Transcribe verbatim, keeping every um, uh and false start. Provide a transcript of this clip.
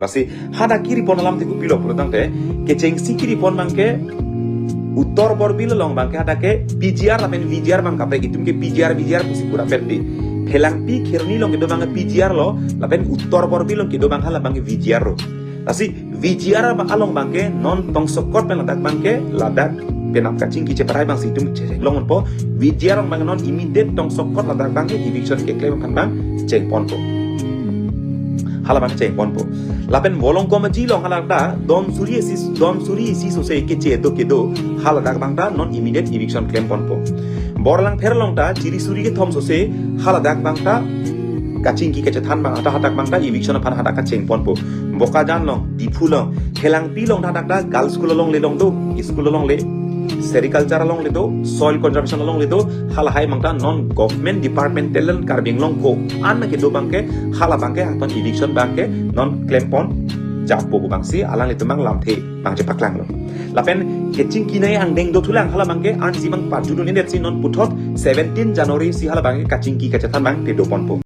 Lasi hadak kiri pon alam te kopilo pulo tangte, kechengsi kiri pon abangke Uttar Borbil along abangke hadak ke P G R lapen V G R abang kaprek, itum ke P G R V G R pusi pura pet di. Phelangpi Kheroni along kedo abangke P G R lo, lapen Uttar Borbil along kedo abang hala abangke V G R lo. Lasi V G R along abangke non tongsokot pen ladak abangke ladak penap kachingki cheparai abangsi itum chetheklong ponpo. V G R along abangke non immediate tongsokot ladak abangke eviction keklem aphan abang cheng ponpo. Hala abang cheng ponpo. Lapen Volongkom Aji along hala ta don suri isi, don suri isi sose keche do kedo, hala dak abang ta non immediate eviction klem ponpo. Borlangpher along ta chiri suri kethom sose hala dak abang ta kachingki kachethan abang ta hadak abang ta eviction aphan hadak kacheng ponpo. Bokajan along, Diphu along, Phelangpi along ta hadak ta girls school alongle along do, school alongle, sericulture alongle do, soil conservation alongle do, halahai abang ta non government department talent Karbi Anglong ko-an kedo abangke, hala abangke angton eviction abangke non klem pon jappo pu abangsi alanglitum abang lamthe abang chepaklanglo. Lapen kechingkinei angdeng dothulang, hala abangke ansi abang pajudun indet si non puthot seventeen January si hala abangke kachingki kachethan abang te do ponpo.